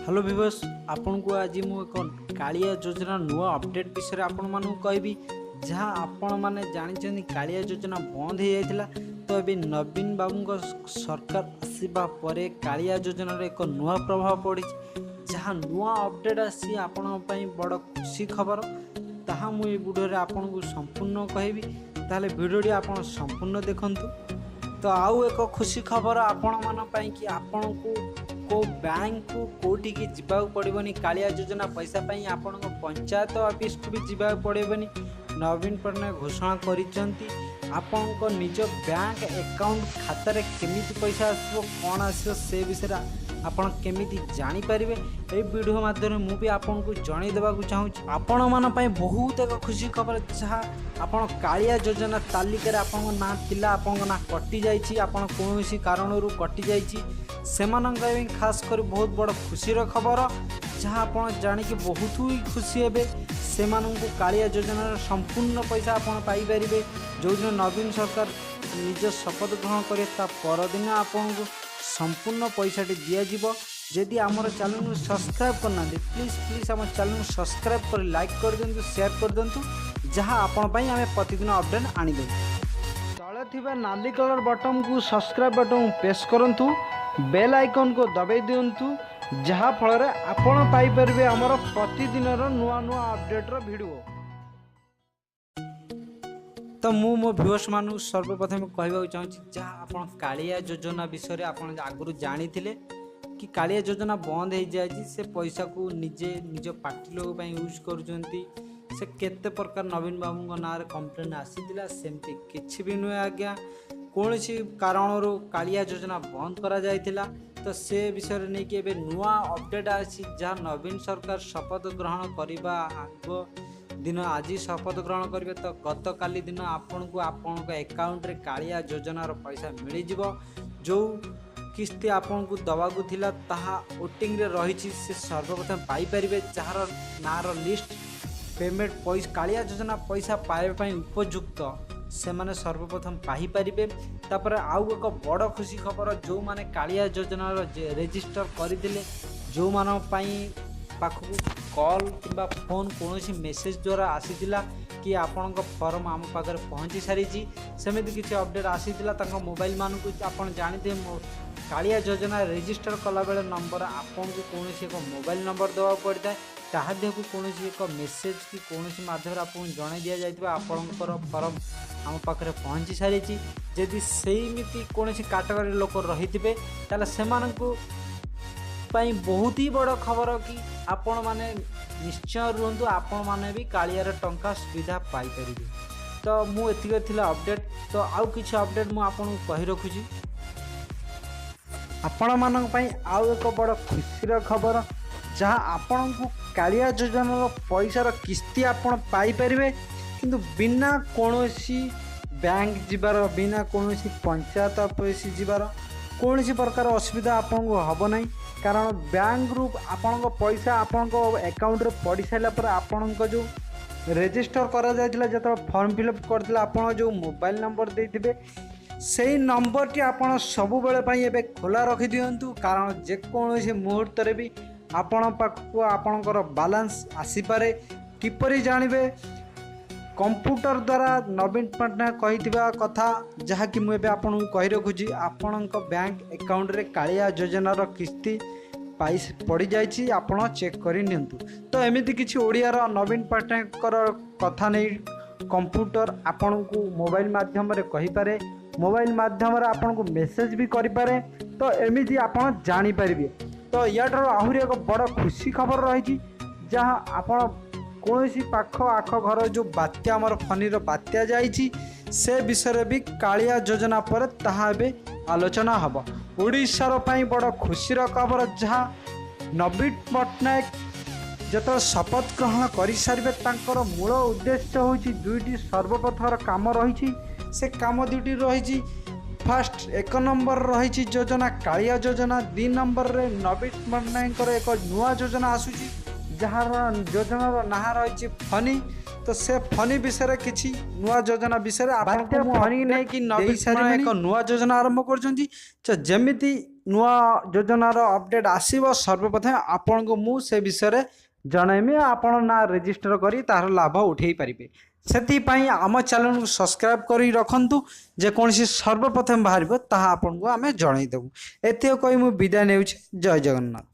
Hello viewers, ଆପଣଙ୍କୁ ଆଜି ମୁଁ ଏକ କାଳିଆ ଯୋଜନା ନୂଆ ଅପଡ଼େଟ୍ ବିଷୟରେ ଆପଣମାନଙ୍କୁ କହିବି। ଯାହା ଆପଣମାନେ ଜାଣିଛନ୍ତି, କାଳିଆ ଯୋଜନା ବନ୍ଦ ହୋଇଯାଇଥିଲା। ତ ଏବେ ନବୀନ ବାବୁଙ୍କ ସରକାର ଆସିବା ପରେ କାଳିଆ ଯୋଜନାର ଏକ ନୂଆ ପ୍ରଭାବ ପଡ଼ିଛି, ଯାହା ନୂଆ ଅପଡ଼େଟ୍ ଆସିଛି, ଆପଣଙ୍କ ପାଇଁ ବଡ଼ ଖୁସି ଖବର। ତାହା ମୁଁ ଏ ଭିଡ଼ିଓରେ ଆପଣଙ୍କୁ ସମ୍ପୂର୍ଣ୍ଣ କହିବି। ତାହେଲେ ଭିଡ଼ିଓଟି ଆପଣ ସମ୍ପୂର୍ଣ୍ଣ ଦେଖନ୍ତୁ। ତ ଆଉ ଏକ ଖୁସି ଖବର ଆପଣମାନଙ୍କ ପାଇଁ କି ଆପଣଙ୍କୁ କେଉଁ ବ୍ୟାଙ୍କକୁ କେଉଁଠିକି ଯିବାକୁ ପଡ଼ିବନି କାଳିଆ ଯୋଜନା ପଇସା ପାଇଁ। ଆପଣଙ୍କ ପଞ୍ଚାୟତ ଅଫିସକୁ ବି ଯିବାକୁ ପଡ଼ିବନି। ନବୀନ ପଟ୍ଟନାୟକ ଘୋଷଣା କରିଛନ୍ତି, ଆପଣଙ୍କ ନିଜ ବ୍ୟାଙ୍କ ଆକାଉଣ୍ଟ ଖାତାରେ କେମିତି ପଇସା ଆସିବ, କ'ଣ ଆସିବ, ସେ ବିଷୟରେ ଆପଣ କେମିତି ଜାଣିପାରିବେ, ଏହି ଭିଡ଼ିଓ ମାଧ୍ୟମରେ ମୁଁ ବି ଆପଣଙ୍କୁ ଜଣାଇ ଦେବାକୁ ଚାହୁଁଛି। ଆପଣମାନଙ୍କ ପାଇଁ ବହୁତ ଏକ ଖୁସି ଖବର, ଯାହା ଆପଣ କାଳିଆ ଯୋଜନା ତାଲିକାରେ ଆପଣଙ୍କ ନାଁ ଥିଲା, ଆପଣଙ୍କ ନାଁ କଟିଯାଇଛି, ଆପଣ କୌଣସି କାରଣରୁ କଟିଯାଇଛି, ସେମାନଙ୍କ ପାଇଁ ଖାସ କରି ବହୁତ ବଡ଼ ଖୁସିର ଖବର, ଯାହା ଆପଣ ଜାଣିକି ବହୁତ ହି ଖୁସି ହେବେ। ସେମାନଙ୍କୁ କାଳିଆ ଯୋଜନାର ସମ୍ପୂର୍ଣ୍ଣ ପଇସା ଆପଣ ପାଇପାରିବେ। ଯେଉଁଦିନ ନବୀନ ସରକାର ନିଜ ଶପଥ ଗ୍ରହଣ କରିବେ, ତା ପରଦିନ ଆପଣଙ୍କୁ ସମ୍ପୂର୍ଣ୍ଣ ପଇସାଟି ଦିଆଯିବ। ଯଦି ଆମର ଚ୍ୟାନେଲକୁ ସବସ୍କ୍ରାଇବ୍ କରିନାହାନ୍ତି, ପ୍ଲିଜ୍ ପ୍ଲିଜ୍ ଆମ ଚ୍ୟାନେଲକୁ ସବସ୍କ୍ରାଇବ୍ କରି ଲାଇକ୍ କରିଦିଅନ୍ତୁ, ସେୟାର କରିଦିଅନ୍ତୁ, ଯାହା ଆପଣ ପାଇଁ ଆମେ ପ୍ରତିଦିନ ଅପଡ଼େଟ୍ ଆଣିଦେବୁ। ତଳେ ଥିବା ନାଲି କଲର୍ ବଟନ୍କୁ, ସବସ୍କ୍ରାଇବ୍ ବଟନ୍କୁ ପ୍ରେସ୍ କରନ୍ତୁ, ବେଲ୍ ଆଇକନ୍କୁ ଦବାଇ ଦିଅନ୍ତୁ, ଯାହାଫଳରେ ଆପଣ ପାଇପାରିବେ ଆମର ପ୍ରତିଦିନର ନୂଆ ନୂଆ ଅପଡ଼େଟ୍ର ଭିଡ଼ିଓ। ତ ମୁଁ ମୋ ଭିଉଅର୍ସମାନଙ୍କୁ ସର୍ବପ୍ରଥମେ କହିବାକୁ ଚାହୁଁଛି, ଯାହା ଆପଣ କାଳିଆ ଯୋଜନା ବିଷୟରେ ଆପଣ ଆଗରୁ ଜାଣିଥିଲେ କି କାଳିଆ ଯୋଜନା ବନ୍ଦ ହେଇଯାଇଛି, ସେ ପଇସାକୁ ନିଜେ ନିଜ ପାର୍ଟି ଲୋକ ପାଇଁ ୟୁଜ୍ କରୁଛନ୍ତି, ସେ କେତେ ପ୍ରକାର ନବୀନ ବାବୁଙ୍କ ନାଁରେ କମ୍ପ୍ଲେନ୍ ଆସିଥିଲା, ସେମିତି କିଛି ବି ନୁହେଁ ଆଜ୍ଞା। କୌଣସି କାରଣରୁ କାଳିଆ ଯୋଜନା ବନ୍ଦ କରାଯାଇଥିଲା। ତ ସେ ବିଷୟରେ ନେଇକି ଏବେ ନୂଆ ଅପଡ଼େଟ୍ ଆସିଛି, ଯାହା ନବୀନ ସରକାର ଶପଥ ଗ୍ରହଣ କରିବା ଆଗ ଦିନ, ଆଜି ଶପଥ ଗ୍ରହଣ କରିବେ, ତ ଗତକାଲି ଦିନ ଆପଣଙ୍କୁ ଆପଣଙ୍କ ଆକାଉଣ୍ଟରେ କାଳିଆ ଯୋଜନାର ପଇସା ମିଳିଯିବ। ଯେଉଁ କିସ୍ତି ଆପଣଙ୍କୁ ଦେବାକୁ ଥିଲା, ତାହା ୱେଟିଂରେ ରହିଛି, ସେ ସର୍ବପ୍ରଥମେ ପାଇପାରିବେ। ଯାହାର ନାଁର ଲିଷ୍ଟ ପେମେଣ୍ଟ ପଇସା, କାଳିଆ ଯୋଜନା ପଇସା ପାଇବା ପାଇଁ ଉପଯୁକ୍ତ, ସେମାନେ ସର୍ବପ୍ରଥମ ପାଇପାରିବେ। ତାପରେ ଆଉ ଏକ ବଡ଼ ଖୁସି ଖବର, ଯେଉଁମାନେ କାଳିଆ ଯୋଜନାର ରେଜିଷ୍ଟର କରିଥିଲେ, ଯେଉଁମାନଙ୍କ ପାଇଁ ପାଖକୁ କଲ୍ କିମ୍ବା ଫୋନ୍ କୌଣସି ମେସେଜ୍ ଦ୍ୱାରା ଆସିଥିଲା କି ଆପଣଙ୍କ ଫର୍ମ ଆମ ପାଖରେ ପହଞ୍ଚି ସାରିଛି, ସେମିତି କିଛି ଅପଡ଼େଟ୍ ଆସିଥିଲା ତାଙ୍କ ମୋବାଇଲମାନଙ୍କୁ। ଆପଣ ଜାଣିଥିବେ, କାଳିଆ ଯୋଜନା ରେଜିଷ୍ଟର କଲାବେଳେ ନମ୍ବର ଆପଣଙ୍କୁ କୌଣସି ଏକ ମୋବାଇଲ ନମ୍ବର ଦେବାକୁ ପଡ଼ିଥାଏ। ତାହା ଦେହକୁ କୌଣସି ଏକ ମେସେଜ୍ କି କୌଣସି ମାଧ୍ୟମରେ ଆପଣଙ୍କୁ ଜଣାଇ ଦିଆଯାଇଥିବ, ଆପଣଙ୍କର ଫର୍ମ ଆମ ପାଖରେ ପହଞ୍ଚି ସାରିଛି। ଯଦି ସେଇମିତି କୌଣସି କାଟେଗୋରୀ ଲୋକ ରହିଥିବେ, ତାହେଲେ ସେମାନଙ୍କୁ ପାଇଁ ବହୁତ ହି ବଡ଼ ଖବର କି ଆପଣମାନେ ନିଶ୍ଚୟ ରୁହନ୍ତୁ, ଆପଣମାନେ ବି କାଳିଆର ଟଙ୍କା ସୁବିଧା ପାଇପାରିବେ। ତ ମୁଁ ଏତିକି ଥିଲା ଅପଡ଼େଟ୍। ତ ଆଉ କିଛି ଅପଡ଼େଟ୍ ମୁଁ ଆପଣଙ୍କୁ କହି ରଖୁଛି। ଆପଣମାନଙ୍କ ପାଇଁ ଆଉ ଏକ ବଡ଼ ଖୁସିର ଖବର, ଯାହା ଆପଣଙ୍କୁ କାଳିଆ ଯୋଜନାର ପଇସାର କିସ୍ତି ଆପଣ ପାଇପାରିବେ, କିନ୍ତୁ ବିନା କୌଣସି ବ୍ୟାଙ୍କ ଯିବାର, ବିନା କୌଣସି ପଞ୍ଚାୟତ ଅଫିସ ଯିବାର, କୌଣସି ପ୍ରକାର ଅସୁବିଧା ଆପଣଙ୍କୁ ହେବ ନାହିଁ। କାରଣ ବ୍ୟାଙ୍କରୁ ଆପଣଙ୍କ ପଇସା ଆପଣଙ୍କ ଆକାଉଣ୍ଟରେ ପଡ଼ି ସାରିଲା ପରେ, ଆପଣଙ୍କ ଯେଉଁ ରେଜିଷ୍ଟର କରାଯାଇଥିଲା, ଯେତେବେଳେ ଫର୍ମ ଫିଲ୍ଅପ୍ କରିଥିଲେ, ଆପଣ ଯେଉଁ ମୋବାଇଲ ନମ୍ବର ଦେଇଥିବେ, ସେଇ ନମ୍ବରଟି ଆପଣ ସବୁବେଳେ ପାଇଁ ଏବେ ଖୋଲା ରଖିଦିଅନ୍ତୁ। କାରଣ ଯେକୌଣସି ମୁହୂର୍ତ୍ତରେ ବି ଆପଣ ପାଖକୁ ଆପଣଙ୍କର ବାଲାନ୍ସ ଆସିପାରେ। କିପରି ଜାଣିବେ? କମ୍ପ୍ୟୁଟର ଦ୍ୱାରା ନବୀନ ପଟ୍ଟନାୟକ କହିଥିବା କଥା, ଯାହାକି ମୁଁ ଏବେ ଆପଣଙ୍କୁ କହି ରଖୁଛି, ଆପଣଙ୍କ ବ୍ୟାଙ୍କ ଆକାଉଣ୍ଟରେ କାଳିଆ ଯୋଜନାର କିସ୍ତି ପାଇ ପଡ଼ିଯାଇଛି, ଆପଣ ଚେକ୍ କରି ନିଅନ୍ତୁ। ତ ଏମିତି କିଛି ଓଡ଼ିଆର ନବୀନ ପଟ୍ଟନାୟକଙ୍କର କଥା ନେଇ କମ୍ପ୍ୟୁଟର ଆପଣଙ୍କୁ ମୋବାଇଲ ମାଧ୍ୟମରେ କହିପାରେ, ମୋବାଇଲ ମାଧ୍ୟମରେ ଆପଣଙ୍କୁ ମେସେଜ୍ ବି କରିପାରେ। ତ ଏମିତି ଆପଣ ଜାଣିପାରିବେ। ତ ୟାଠାରୁ ଆହୁରି ଏକ ବଡ଼ ଖୁସି ଖବର ରହିଛି, ଯାହା ଆପଣ କୌଣସି ପାଖ ଆଖ ଘର ଯେଉଁ ବାତ୍ୟା, ଆମର ଫନିର ବାତ୍ୟା ଯାଇଛି, ସେ ବିଷୟରେ ବି କାଳିଆ ଯୋଜନା ପରେ ତାହା ଏବେ ଆଲୋଚନା ହେବ। ଓଡ଼ିଶାର ପାଇଁ ବଡ଼ ଖୁସିର ଖବର, ଯାହା ନବୀନ ପଟ୍ଟନାୟକ ଯେତେବେଳେ ଶପଥ ଗ୍ରହଣ କରିସାରିବେ, ତାଙ୍କର ମୂଳ ଉଦ୍ଦେଶ୍ୟ ହେଉଛି ଦୁଇଟି ସର୍ବପ୍ରଥମର କାମ ରହିଛି। ସେ କାମ ଦୁଇଟି ରହିଛି, ଫାଷ୍ଟ 1 ନମ୍ବର ରହିଛି ଯୋଜନା କାଳିଆ ଯୋଜନା, 2 ନମ୍ବରରେ ନବୀନ ପଟ୍ଟନାୟକଙ୍କର ଏକ ନୂଆ ଯୋଜନା ଆସୁଛି, ଯାହାର ଯୋଜନାର ନାଁ ରହିଛି ଫନି। ତ ସେ ଫନି ବିଷୟରେ କିଛି ନୂଆ ଯୋଜନା ବିଷୟରେ ଆପଣଙ୍କୁ ଫନି ନେଇକି ନବୀନ ସାରିବେଣି। ଏକ ନୂଆ ଯୋଜନା ଆରମ୍ଭ କରୁଛନ୍ତି। ତ ଯେମିତି ନୂଆ ଯୋଜନାର ଅପଡ଼େଟ୍ ଆସିବ, ସର୍ବପ୍ରଥମେ ଆପଣଙ୍କୁ ମୁଁ ସେ ବିଷୟରେ ଜଣାଇବି। ଆପଣ ନାଁ ରେଜିଷ୍ଟର କରି ତାହାର ଲାଭ ଉଠାଇ ପାରିବେ। ସେଥିପାଇଁ ଆମ ଚ୍ୟାନେଲକୁ ସବସ୍କ୍ରାଇବ୍ କରି ରଖନ୍ତୁ। ଯେକୌଣସି ସର୍ବପ୍ରଥମେ ବାହାରିବ, ତାହା ଆପଣଙ୍କୁ ଆମେ ଜଣାଇଦେବୁ। ଏତିକି କହି ମୁଁ ବିଦାୟ ନେଉଛି। ଜୟ ଜଗନ୍ନାଥ।